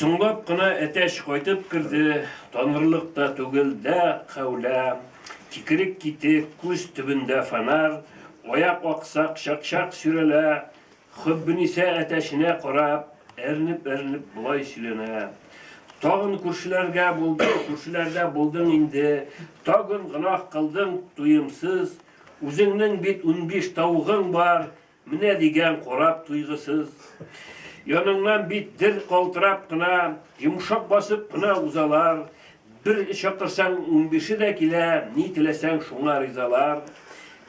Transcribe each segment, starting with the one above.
Соңлап кына әтәч кайтып керде, танырлык та түгел, дә хәүлә. Кикрек китек, күз төбендә фонарь, аяк аксак, чак-чак сөйрәлә. Хөббениса әтәченә карап, әрнеп-әрнеп болай сөйләнә. Тагын күршеләргә булдың, күршеләрдә булдың инде, тагын гөнаһ кылдың, туемсыз. Үзеңнең бит 15 тавыгың бар, Менә дигән карап туйгысыз. Яныңнан бит дер калтырап кына, йомшак басып кына узалар. Бер чакырсаң, унбише дә килә, ни теләсәң, шуңа ризалар.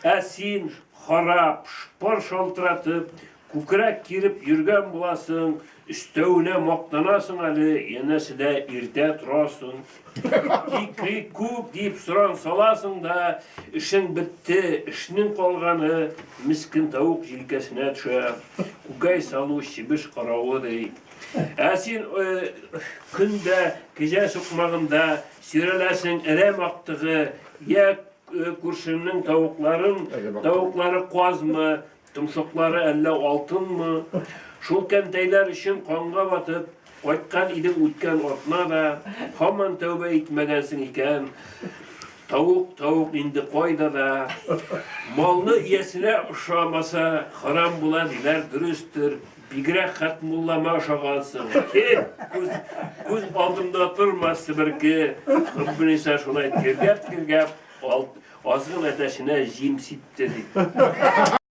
Ә син, харап, шпор шалтыратып, күкрәк киреп йөргән буласың, Өстәвенә мактанасың әле, янәсе дә иртә торасың. Кикри-күк дип соран саласың да, эшең бетте, эшнең калганы мескен тавык җилкәсенә төшә. Күкәй салу чебеш каравы ди. Ә син э, көн дә кәҗә сукмагында сөйрәләсең әрәм актыгы, я э, күршеңнең тавыкларын, тавыклары казмы, Томшыклары әллә алтынмы? Шул кәнтәйләр өчен канга батып, кайткан идең үткән атна да, һаман тәүбә итмәгәнсең икән. Тавык, тавык инде кайда да. Малны иясенә ошамаса, харам була диләр, дөрестер. Бигрәк Хәтмуллама ошагансың. Хе, күз, күз алдымда торма, себерке. Хөббениса шулай тиргәп-тиргәп, азгын әтәченә җим сипте, ди.